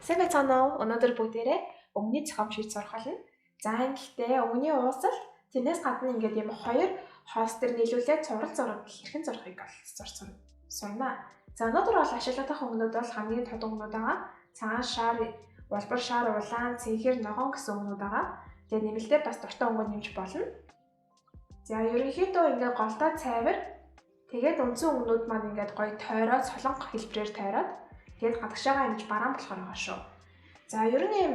Сайн байцгаана уу? Өнөөдөр бүгдээрээ өнгөний зохиомж хийж сурах болно. За ингэхдээ өнгөний уусалт тэрнээс гадна ингээд юм хоёр хоос төр нийлүүлээд цуврал зураг хэрхэн зурхыг сурна. За өнөөдөр бол ашиглах өнгөнүүд бол хамгийн тод өнгөнүүд байгаа. Цагаан шар, улбар шар, улаан, цэнхэр, ногоон гэсэн өнгөнүүд байгаа. Тэгээд нэмэлтээр бас дуртай өнгө нэмж болно. За ерөнхийдөө ингээд голдоо цайвар тэгээд үндсэн өнгөнүүд маань ингээд гоё тойроод солонго хэлбэрээр тойроод тэгээд гадагшаага ингэж бараан болохоор байгаа шүү. За ер нь юм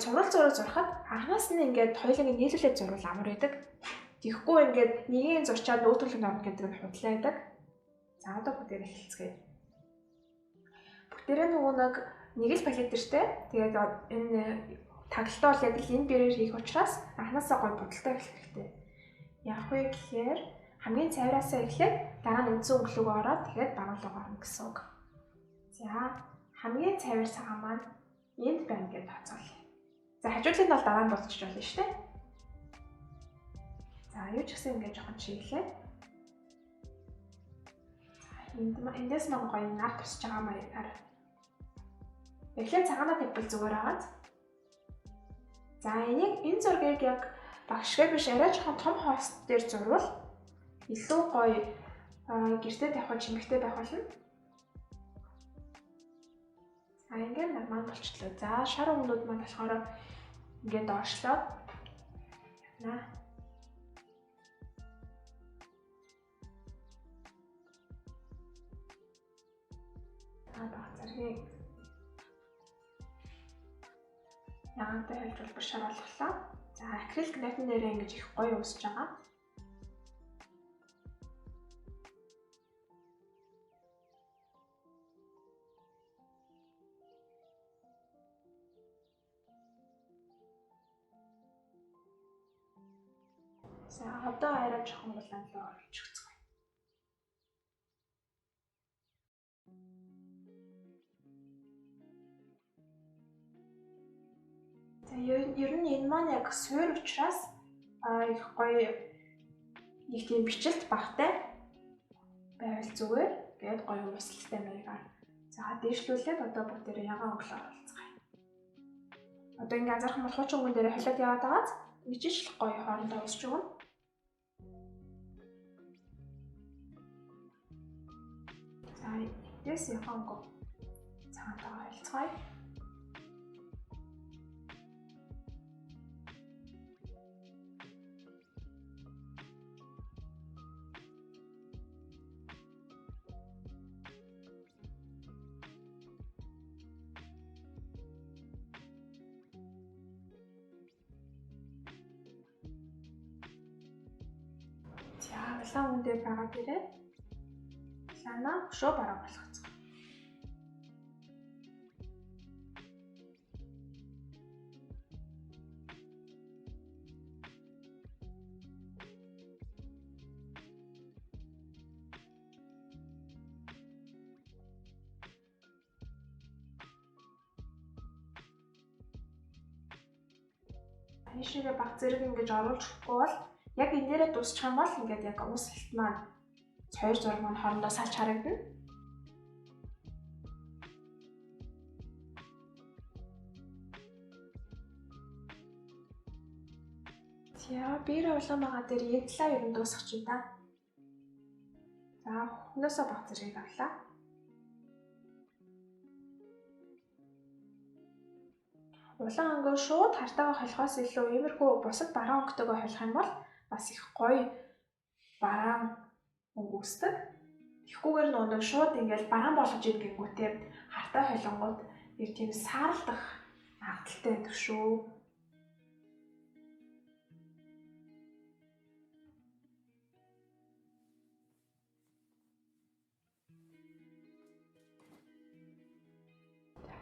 цуврал зураг зурхад анханаас нь ингээд хоёуланг нийлүүлээд зурвал амар байдаг. Тэгэхгүй ингээд нэгийг зурчаад нөгөөтгөл нь орно гэдэг нь худлаа байдаг. За одоо бүгдээрээ эхэлцгээе. Бүгдээрээ нөгөө нэг л палет дэртэй. Тэгээд энэ таглалтаа бол яг л энэ бэрээр хийх учраас анханасаа гоё бодолтой эхлэх хэрэгтэй. Яах вэ гэхээр хамгийн цайвраасаа эхлээд дараа нь үндсэн өнгөлөөгөө ороод тэгээд баруун руу орно гэсэн үг. За хамгийн цайвар цагаан маань энд байна гэж тооцоолъё. За хажуудлыг нь бол дараа нь болчих болно шүү дээ. За юу ч гэсэн ингээд жоохон чиглээ. За эндээс маань гоё нар тусч байгаа маягаар. Эхлээд цагаанаа тавьбал зүгээр агаад. За энийг энэ зургийг яг багшгаа биш арай жоохон том хост дээр зурвал илүү гоё гэртээ тавихад чимэгтэй байх болно. За ингээд нар маань болчлоо. За шар өнгөнүүд маань болохоор ингээд доошлоод явна. За баг зэргийг ягаантай хэлж улбар шар болголоо. За акрилик нотон дээрээ ингэж их гоё уусж байгаа. За одоо арай жоохон улаан руу оруулж өгцгөөе. За ер нь энэ маань яг суур учраас их гоё нэг тийм бичлэлт багтай байвал зүгээр. Тэгээд гоё уусалтай маягаар. За дээшлүүлээд одоо бүгдээрээ ягаан өнгөлөө оруулцгаая. Одоо ингээ анзаарах юм бол хуучин өнгөн дээрээ холиод яваад байгааз нэгжил гоё хоорондоо уусч өгнө. За эндээс ягаан өнгө цагаантайгаа харилцгаая. За улаан өнгө дээр байгаа дээрээ улаанаа хөшөө бараа болгоцгоо. Ийшээгээ баг зэрэг ингэж оруулж өгөхгүй бол яг энэ дээрээ дуусчих юм бол ингээд яг уусалт маань хоёр зураг маань хоорондоо салж харагдана. За бээр улаан байгаа дээр энэ талаа ер нь дуусгах чинь та. За хөнөөсөө баг зэргийг авлаа. Улаан өнгөө шууд хартаагаа холихоос илүү иймэрхүү бусад бараан өнгөтэйгөө холих юм бол бас их гоё бараан өнгө үүсдэг. Тэгэхгүйгээр нөгөө шууд ингээл бараан болгож ийн гингүүтээ хартай холонгууд нэг тийм сааралдах магадaltaй байдаг шүү.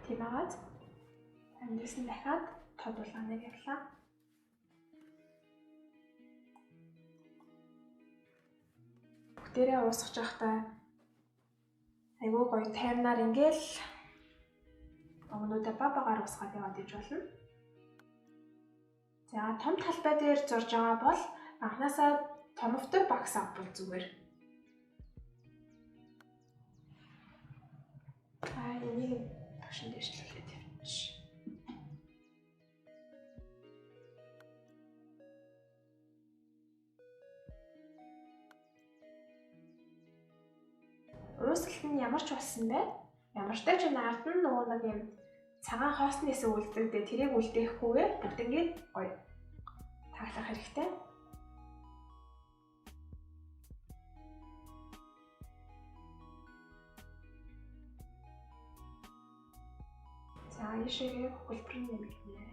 Тийм агаад эндээс нь дахиад тод улааныг явлаа. Бүгдээрээ уусгаж байхдаа айгүй гоё таймнаар ингээл өнгөнүүдээ багаар уусгаад яваад иж болно. За том талбай дээр зурж байгаа бол анханасаа томовтой багс авбал зүгээр. За энийг багшин дээшлүүлээд. Уусалт нь ямар ч болсон бэ? Ямартай ч энэ ард нь нөгөө нэг юм цагаан хоосны хэсэг үлддэг. Тэрийг үлдээхгүйгээр бүгднийг гоё тааглах хэрэгтэй. За, ийшээгээ хөлбөр нь нэмэгдэнэ.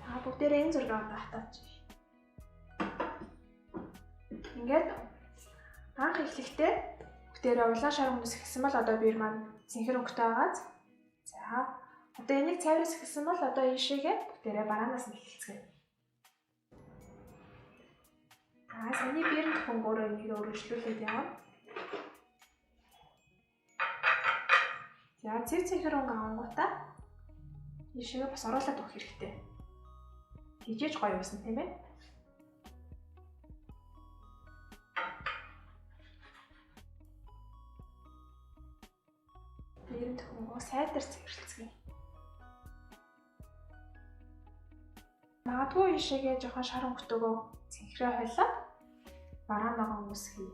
За, бүгдээрээ энэ зургийг одоо хатаач. Ингээд анх эхлэхдээ бүгдээрээ улаан шар өнгөнөөс эхэлсэн бол одоо бие маань цэнхэр өнгөтэй байгааз. За, одоо энийг цайвраас эхэлсэн бол одоо ийшээгээ бүгдээрээ бараанаас нь эхэлцгээе. За, саяны биерэн төхөнгөөрөө энийг өргөжлүүлээд явна. За, цэв цэнхэр өнгө авангуудаа ийшээгээ бас оруулаад өгөх хэрэгтэй. Тэжээж гоё байсан тийм ээ. Биерэн төхөнгөө сайтар цэвэрлэцгээе. Магадгүй ийшээгээ жоохон шар өнгөтэйгөө цэнхрээ хойлоод бараан ногоон үүсгэе.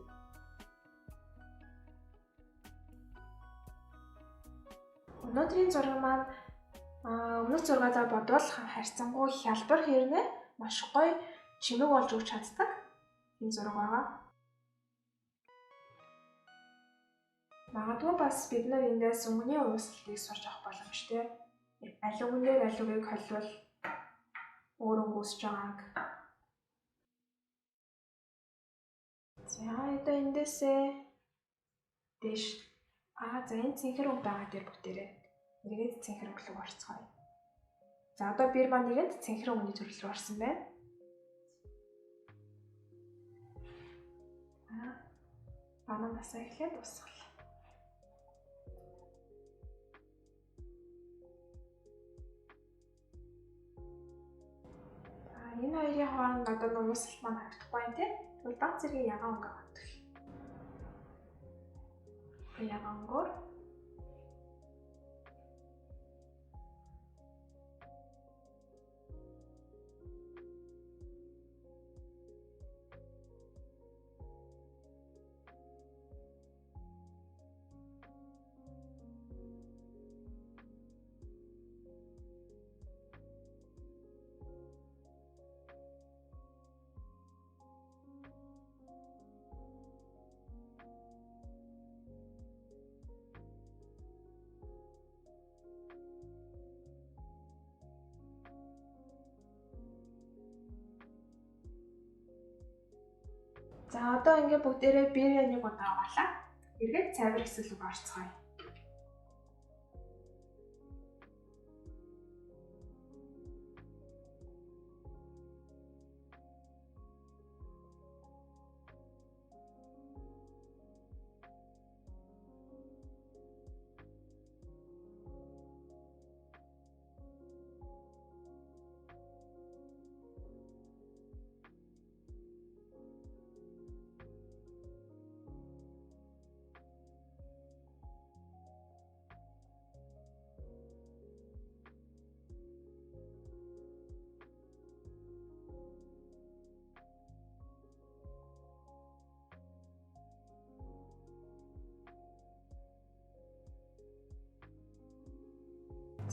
Өнөөдрийн зураг маань өмнөх зургаалаа бодвол харьцангуй хялбар хэрнээ маш гоё чимэг болж өгч чаддаг энэ зураг байгаа. Магадгүй бас бид нар эндээс өнгөний уусалтыг сурч авах боломжтой. Аль өнгөнээр аль үгийг холбол өөр өнгө үүсэж байгааг. За, одоо эндээсээ дээш за энэ цэнхэр өнгө байгаа дээр бүгдээрээ эргээд цэнхэр өнгө рүү орцгоё. За, одоо бир маань нэгэнд цэнхэр өнгөний төрөл рүү орсон байна. Бананасаа эхлээд дуусгал. За, энэ хоёрын хооронд одоо нуусалт маань харагдахгүй юм тий. Тэгвэл баг зэргийн ягаан өнгө авах. Ягаан өнгөөр За, одоо ингээ бүгдээрээ биерээ нэг удаа угаалаа. Эргээд цайвар хэсэг рүү орцгоё.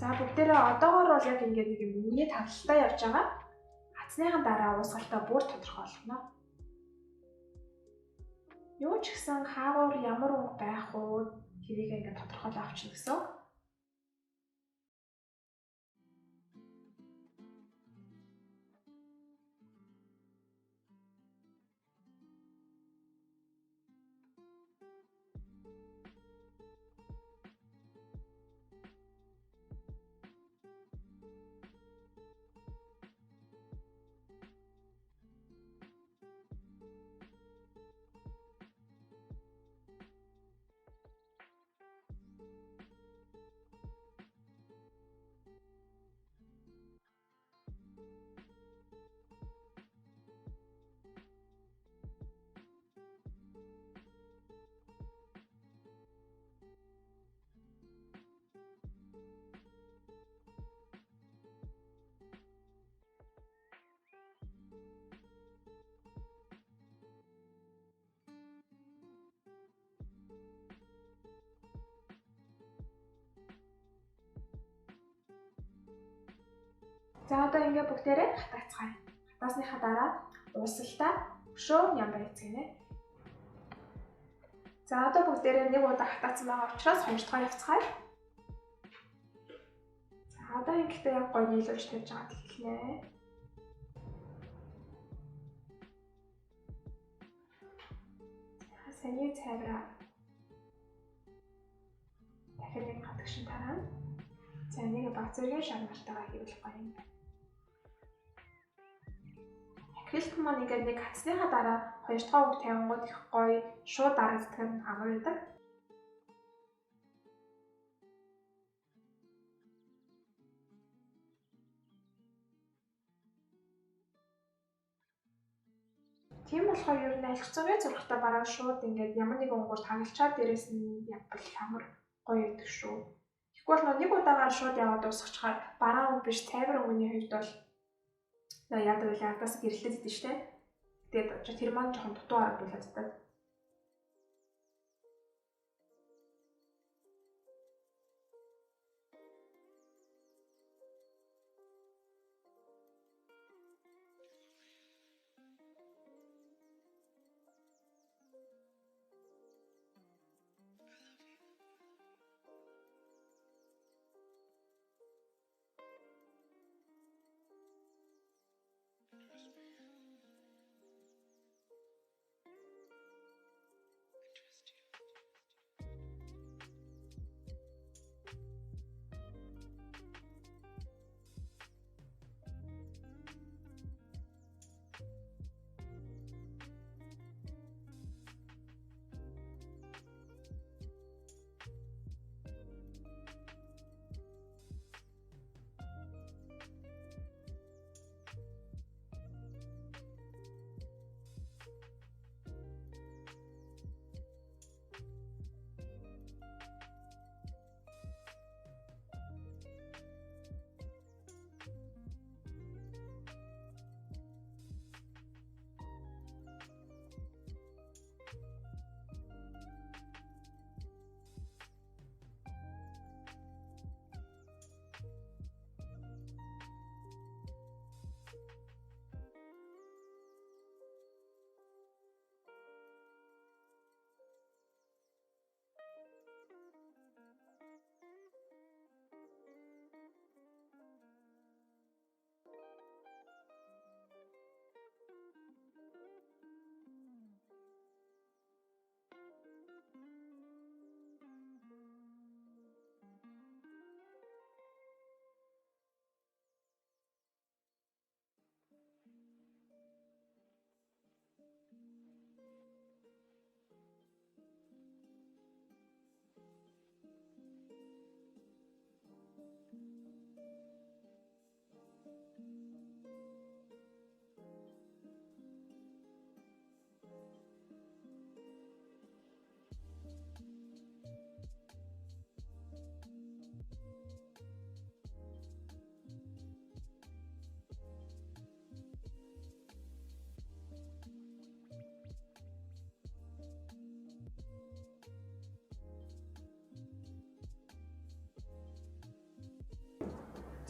За, бүгдээрээ одоогоор бол яг ингээд нэг юм өнгөний тавлалтай явж байгаа. Хацныхан дараа уусгалтаа бүр тодорхой болгоно. Юу ч гэсэн хаагуур ямар өнгө байх уу тэрийг ингээд тодорхойлоо авчна гэсэн. За одоо ингээ бүгдээрээ хатаацгаая. Хатаасныхаа дараа уусалтаа өшөө нямбар эцгэнэ. За одоо бүгдээрээ нэг удаа хатаацсан байгаа учраас хоёр дахь явцгаая. За одоо ингэхдээ яг гоё нийлүүлж тавьж байгаад эхэлнэ. За саний цайвраа дахин нэг гадагшин тараана. За нэг баг зэргийн шар мартайгаа хийвэл гоё юм байна. Акрилик маань ингээд нэг хатсныхаа дараа хоёр дахь үг тавингууд их гоё шууд дарагддаг нь амар байдаг. Тийм болохоор ер нь аль зургийг зурхтаа бараг шууд ингээд ямар нэгэн өнгөөр тагалчаад дээрээс нь явбал амар гоё байдаг шүү. Тэгэхгүй бол нэг удаагаар шууд яваад дуусгачихаар бараан өнгө биш цайвар өнгөний хувьд бол яадаг вэ? Ардаас гэрэлтээд идэв штэ. Тэгээд тэр маань жоохон дутуу харагдуулаад байдаг.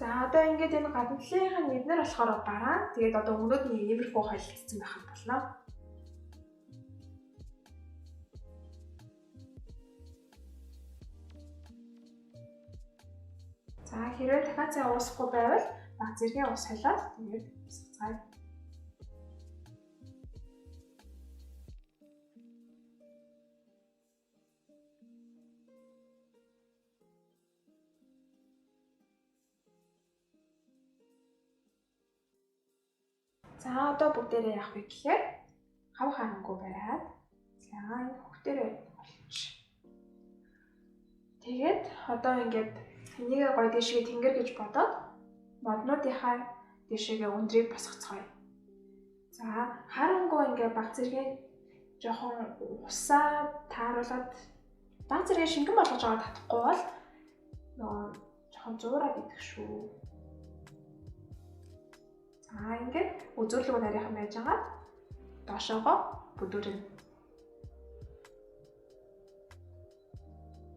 За одоо ингээд энэ гадна талынхаа эднэр болохоор бараа. Тэгээд одоо өмнөд нь иймэрхүү холилдсон байх болно. За хэрвээ дахиад цай уусахгүй байвал баг зэргийн ус солиод тэгээд усгацгаая. За одоо бүгдээрээ яах вэ гэхээр хав харангүй бариад за энэ хөхтөрөө олч. Тэгээд одоо ингээд энийгээ гоё дээшгээ тэнгэр гэж бодоод моднуудынхаа дээшээгээ өндрийг босгоцгоё. За харангүй ингээд баг зэргийн жоохон усаа тааруулаад баг зэргийн шингэн болгож байгаа татахгүй бол нөгөө жоохон зуураад идэх шүү. За ингээд үзүүрлэг нарийнхан байж байгаа доошоогоо бүдүүрнэ.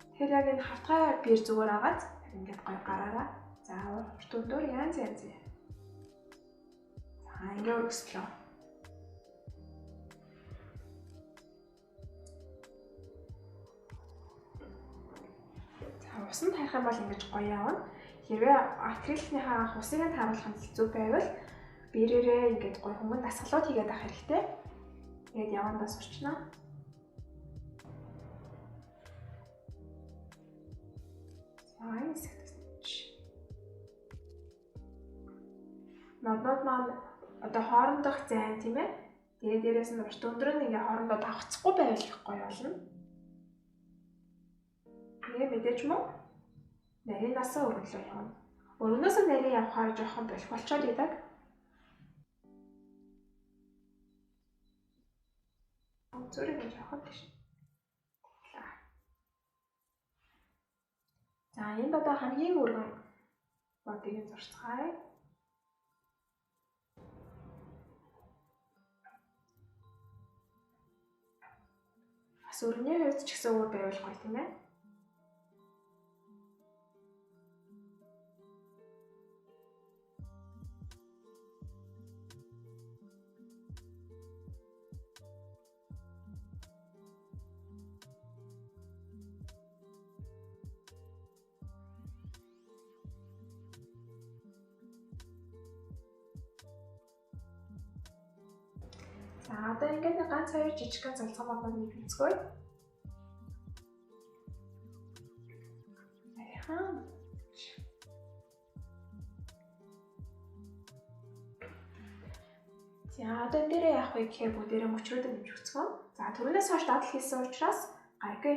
Тэгэхээр яг энэ хавтгай биер зүгээр агаад ингээд гоё гараараа. За урт өндөр янз янз. Ингээ өргөслөө. За усан тарих юм бол ингэж гоё явна. Хэрвээ акриликнийхаа анх усыг нь тааруулах нь хэцүү байвал бэрээрээ ингээд гоё хүмүүн дасгалууд хийгээд авах хэрэгтэй. Тэгээд явандаа сурчна. За энэ хэсэгт бас. Моднууд маань одоо хоорондох зайн тийм ээ. Тэгээд дээрээс нь урт өндөр нь ингээ хоорондоо давхцахгүй байвал их гоё болно. Тэгээ мэдээж мөн нарийнаасаа өргөлөө явна. Өргөнөөс нь нарийн явахаар жоохон болох болчоод идэг. Зүрх нь жоохон тийш. За энд одоо хамгийн өргөн модыг нь зурцгаая. Бас өргөний хувьд ч гэсэн өөр байвал гоё тийм ээ. За одоо ингээд нэг ганц хоёр жижигхэн золцгон моднууд нэг үзгөөе. Арайхан. За одоо энэ дээрээ яах вэ гэхээр бүгдээрээ мөчрөөдөө нэмж өгцгөө. За түрүүнээс хойш дадал хийсэн учраас гайгүй.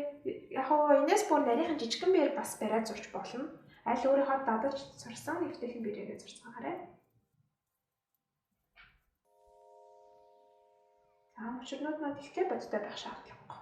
Яг гоо энэс бүр нарийнхан жижигхэн биер бас бариад зурч болно. Аль өөрийнхөө дадаж сурсан эвтэйхэн биерээрээ зурцгаагаарай. За мөчрнүүд маань ихтэй бодтой байх шаардлагагүй.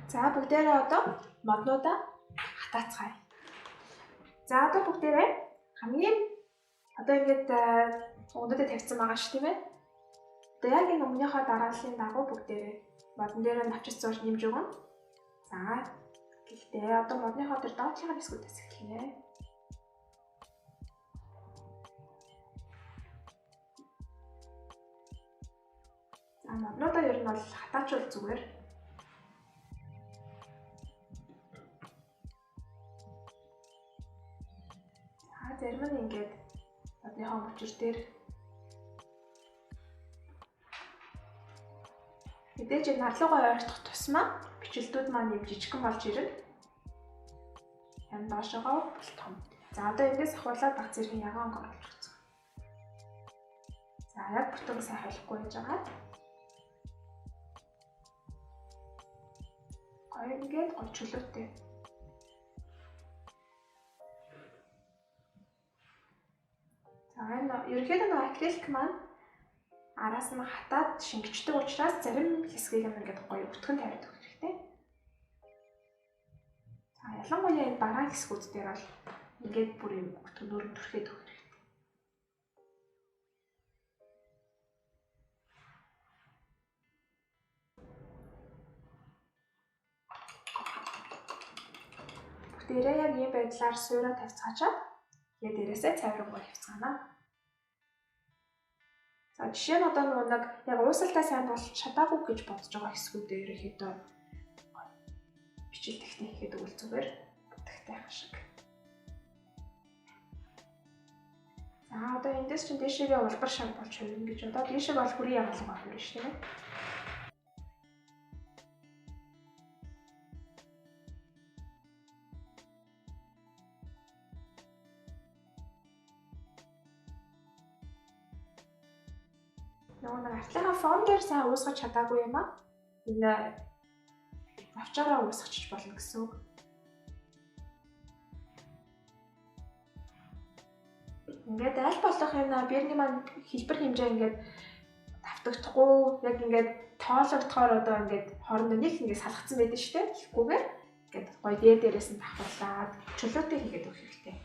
За бүгдээрээ одоо моднуудаа хатаацгаая. За одоо бүгдээрээ хамгийн одоо ингээд өндөдөө тавьсан байгаа ш тийм ээ. Одоо яг энэ өмнөхөө дарааллын дагуу бүгдээрээ модон дээрээ навчис зурж нэмж өгнө. За гэхдээ одоо модныхоо дээр доотлохын хэсгүүдээс эхэлнэ. За моднуудаа ер нь бол хатаачвал зүгээр. Зарим нь ингээд модныхоо мөчөр дээр мэдээж энэ нарлуугаа ойртох тусмаа бичлэлтүүд маань юм жижигхэн болж ирнэ. Харин доошогоо бол том. За одоо эндээс ахуулаад баг зэргийн ягаан өнгө оруулж өгсөн. За яг бүтэн сайн холихгүй байж байгаа. Гоё ингээд гоё чөлөөтэй. За энэ ерөнхийдөө нэг акрилик маань араас нь хатаад шингэждэг учраас зарим хэсгийг нь ингээд гоё өтгөн тавиад өгөх хэрэгтэй. За ялангуяа энэ бараан хэсгүүд дээр бол ингээд бүр юм өтгөнөөр нь түрхээд өгөх хэрэгтэй. Бүгдээрээ яг ийм байдлаар суура тавьцгаачаад тэгээ дээрээсээ цайврангуй хавцгаана. За жишээ нь одоо нөгөө нэг яг уусалтаа сайн болж чадаагүй гэж бодож байгаа хэсгүүдээ ерөнхийдөө Бичил техник хийхэд өгвөл зүгээр бүтгтэй байх шиг. За одоо эндээс чинь дээшээгээ улбар шар болж хувирна гэж одоо дээшээ бол хүрийн ягаалга хувирна шүү дээ. Нөгөө нэг артлынхаа фон дээр сайн уусгаж чадаагүй юм аа. Энэ навчаараа уусгачих болно гэсэн үг. Ингээд аль болох юм бирний маань хэлбэр хэмжээ ингээд давтагдахгүй яг ингээд тоологдохоор одоо ингээд хоорондоо нэг ингээд салгацсан байдаг шүү дээ. Тэгэхгүйгээр ингээд гоё дээр дээрээс нь давхарлаад чөлөөтэй хийгээд өгөх хэрэгтэй.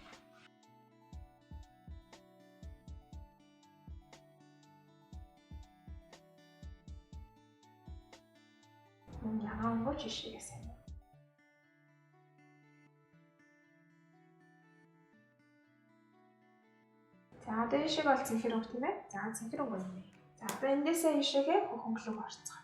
Ягаан өнгө жишээгээ сайн. За одоо энэ шиг бол цэнхэр өнгө тийм ээ. За цэнхэр өнгө нэмье. За одоо эндээсээ ийшээгээ хөнгөлөг орцгоо.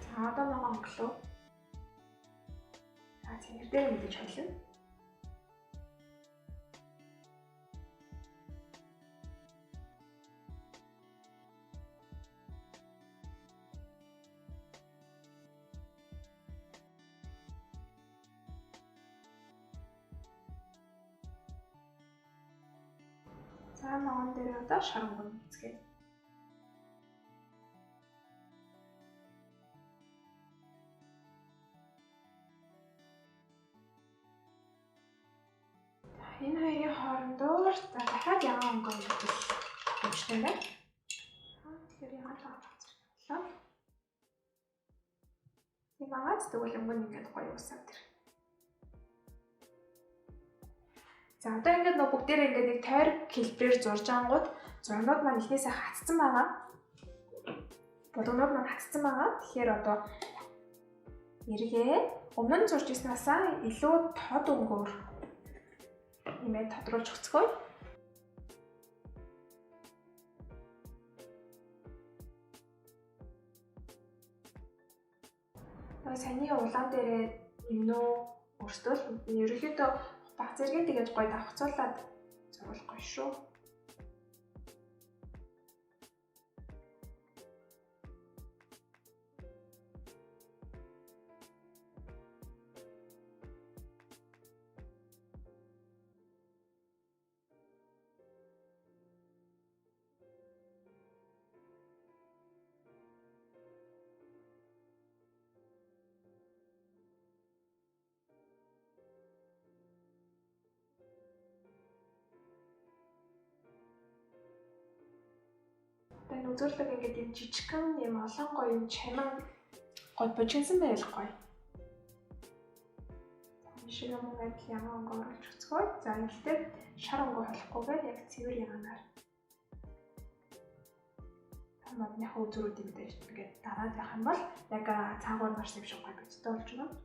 За одоо ногоон өнгөлөг. За цэнхэр дээр мэдээж холино. За ногоон дээр одоо шар өнгө нэцгээе. Энэ хоёрын хоорондоор за дахиад ягаан өнгө өгөх боломжтой байна. Тэгэхээр ягаан цагаан зэрэг боллоо. Тийм агаад тэгвэл өнгө нь ингээд гоё усаад ирнэ. За одоо ингээд нөө бүгдээрээ ингээд нэг тойрог хэлбэрээр зурж ангууд зурнууд маань эхнээсээ хатцсан байгаа. Булганууд маань хатцсан байгаа. Тэгэхээр одоо эргээ өмнө нь зурж ирснаасаа илүү тод өнгөөр нэмээд тодруулж өгцгөөе. Нөгөө саяны улаан дээрээ нэмнүү өөртөө л ерөнхийдөө баг зэргийн тэгэж гоё давхцуулаад зурвал гоё шүү. Үзүүрлэг ингээд юм жижигхэн юм олон гоё юм чамин гоё бужигнсан байвал гоё. За шиг юм адил ягаан өнгө оруулж өгцгөө. За ингэхдээ шар өнгө холихгүйгээр яг цэвэр ягаанаар та модныхаа үзүүрүүдийг мэдээж ингээд дараад явах юм бол яг цаагуур нарсан юм шиг гоё бодтой болж байна.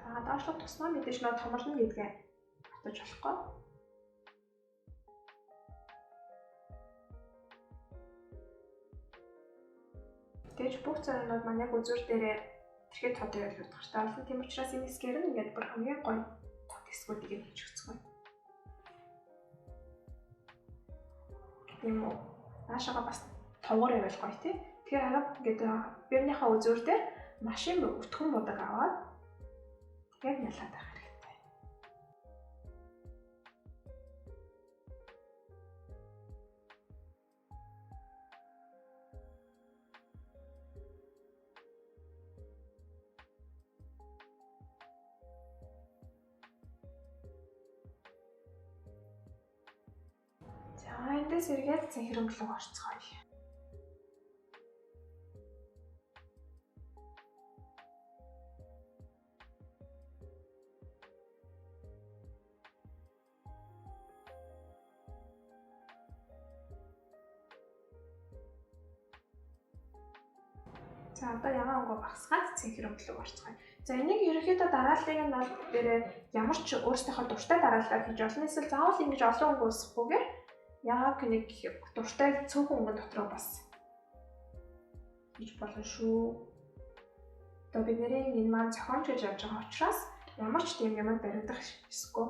За доошлох тусмаа мэдээж нөө томорно гэдгээ мартаж болохгүй. Тэгэж бүх зургууд маань яг үзүүр дээрээ тэрхээ тод байвал утгартай болно. Тийм учраас энэ хэсгээр нь ингээд бүр хамгийн гоё тод хэсгүүдийг нь хийж өгцгөө. Тийм үү. Наашаага бас товгор байвал гоё тий. Тэгэхээр арга ингээд биенийхээ үзүүр дээр маш юм өтгөн будаг аваад тэгээд нялаад байх хэрэгтэй. За эндээс эргээд цэнхэр өнгө рүү орцгоё. За одоо ягаан өнгө багасгаад цэнхэр өнгө рүү орцгоё. За энийг ерөнхийдөө дарааллыг нь бол бүгдээрээ ямар ч өөрсдийнхөө дуртай дарааллаар хийж болно. Эсвэл заавал ингэж олон өнгө үүсгэхгүйгээр яг нэг дуртай цөөхөн өнгө дотроо бас хийж болно шүү. Одоо бид нэрийн энэ маань зохиомж гэж явж байгаа учраас ямар ч тийм юмд баригдах ёсгүй.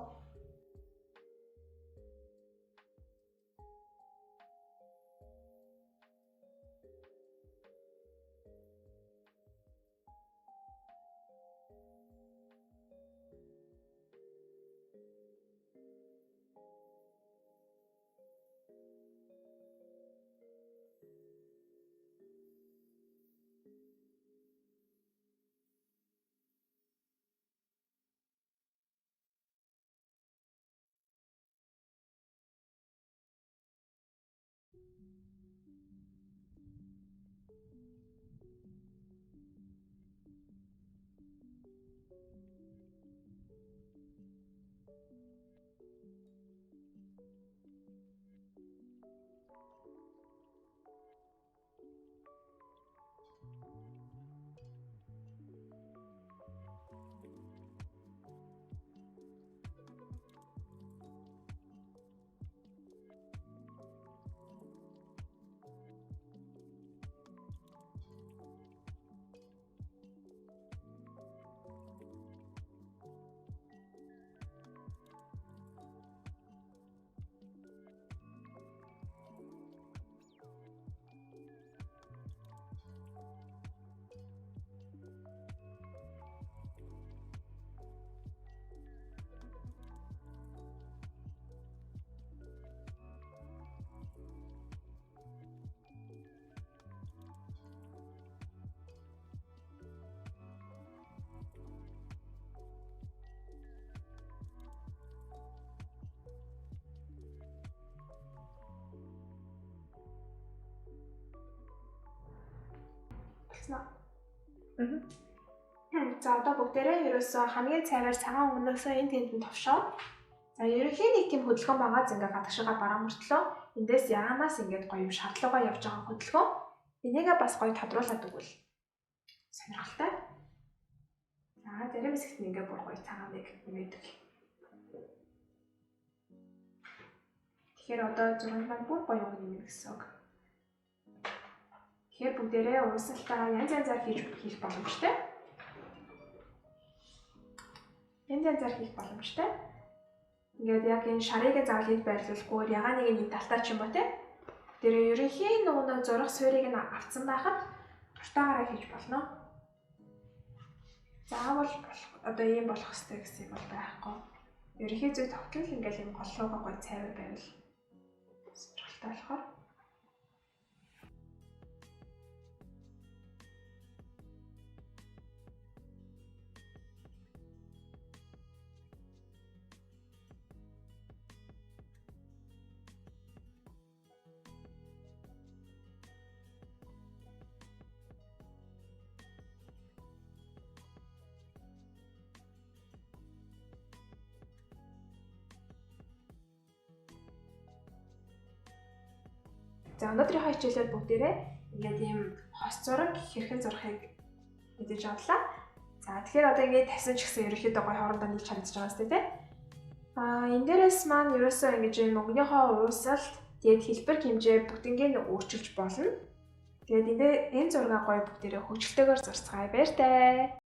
За одоо бүгдээрээ ерөөсөө хамгийн цайвар цагаан өнгөнөөсөө энэ тэнд нь товшоо. За ерөнхийн нэг тийм хөдөлгөөн байгаа зингээ гадагшаага бараа мөртлөө эндээс яанаас ингээд гоё юм шардлуугаа явж байгаа хөдөлгөөн. Энийгээ бас гоё тодруулаад өгвөл сонирхолтой. За зарим хэсэгт нь ингээд бүр гоё цагааныг нэмээд өгье. Тэгэхээр одоо зураг маань бүр гоё өнгө нэмнэ гэсэн үг. Тэгэхээр бүгдээрээ уусалтаа янз янзаар хийх боломжтой. Янз янзаар хийх боломжтой. Ингээд яг энэ шарыг заавал энд байрлуулахгүй ягааныг нэг талтаа ч юм уу те. Тэр ерөнхийн нөгөө зураг суурийг нь авцсан байхад дуртайгаараа хийж болно. Заавал болох одоо ийм болох ёстой гэсэн юм бол байхгүй. Ерөнхий зүй тогтол ингээл юм гол руугаа гоё цайвар байвал сонирхолтой болохоор. За өнөөдрийнхөө хичээлээр бүгдээрээ ингээд ийм хос зураг хэрхэн зурхыг мэдэж авлаа. За тэгэхээр одоо ингээд тавьсан ч гэсэн ерөнхийдөө гоё хоорондоо нийлж харагдаж байгаа сте тий. Аа энэ дээрээс маань ерөөсөө ингэж ийм өнгөнийхөө уусалт тэгээд хэлбэр хэмжээ бүгднийг нь өөрчилж болно. Тэгээд энэ зургаа гоё бүгдээрээ хөгжилтэйгээр зурцгаая. Баяртай.